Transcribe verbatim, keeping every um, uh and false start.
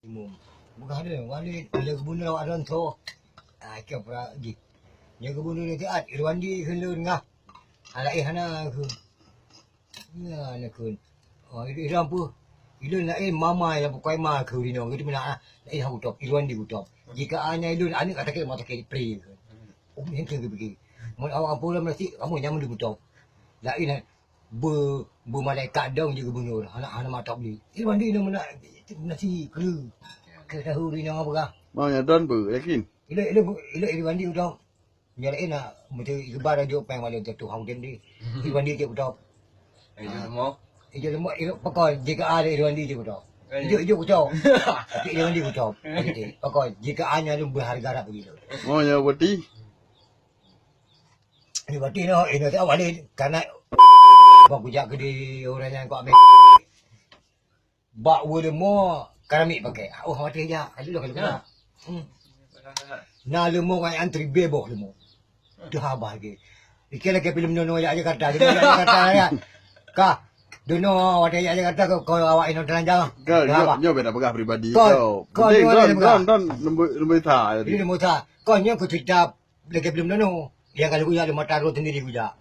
Imum. Bukan ada, wali dia gubernur awak Ron Tho. Ah, ke pra gi. Dia gubernur dia taat, Irwandi ke lun ngah. Alai hana ke. Ya, nak kun. Oh, itu, itu apa? Ilun lain mama yang pokok ma ke urino gitu mana ah. Lain hau top, Irwandi ku top. Jika hanya ilun anak kata ke mata ke pri ke. Oh, yang ke pergi. Mun awak apa lah mesti kamu nyaman di top. Lain be be malaikat dong juga gubernur. Anak anak mata beli. Irwandi nama nak nasi kelu. Ke tahu urino apa kah? Mau ya don bu, yakin? Ilo ilo ilo Irwandi ku top. Nyan laén na, meuti iba rajuk péng malam tu, Tuhan udeb di. Iwan di cek beutop. Ijo leumo. Ijo leumo, ijo pokok jika ada Iwan di cek beutop. Ijo ijo beutop. Ijo Iwan di beutop. Pokok jika ada lu berharga rap begitu. Oh ya, berarti Ini berarti no, ini tak awal ni karena bak kujak ke di orang yang kau ambil. Bak weu leumo karamik pakai. Oh, hati aja. Aduh dah kalau kena. Hmm. Na leumo kau antri beboh leumo. Dah abah lagi. Ikan lagi film nono ya Jakarta. Jakarta ya. Kah. Dono awak ya Jakarta kau kau awak ino telanjang. Kau Dah abah. Nyo beda pegang pribadi Kau- kau. kau Penting nyo don beda pegang. Don don lembut lembut tha Ini leumo sa. Kau nyo ku cerita lagi film nono. Yang kalau kujak leumo taruh sendiri kujak.